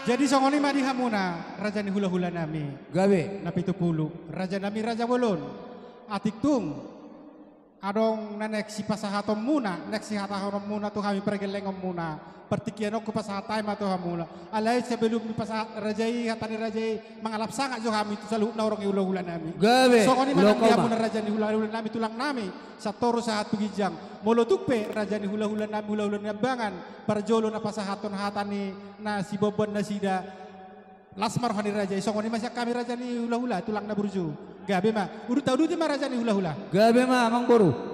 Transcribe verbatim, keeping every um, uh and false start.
Jadi songon i ma di hamuna raja ni hulahulanami. Gabe. Na pitu pulu, rajanami raja bolon. Atik tung adong na naeng sipasahatonmuna, naeng sihatahononmuna tu hami pargellengonmuna, partingkian on hupasahat hami ma tu hamuna. Alai sebelum dipasahat raja i, hata ni raja i, mangalap sangap jo hami tu saluhut na horong ni hulahulanami. Gabe. Songon i ma nang di hamuna raja ni hulahulanami, tulangnami, sian toru sahat tu ginjang. Molo tung pe raja ni hulahulanami, hulahula Niambangan, parjolo na pasahathon hata ni na siboanboan nasida, las ma roha ni raja i. Songon i ma sian hami raja ni hulahula, tulang na burju. Gabe ma. Uduta uduti ma raja ni hulahula. Gabe ma, amang boru.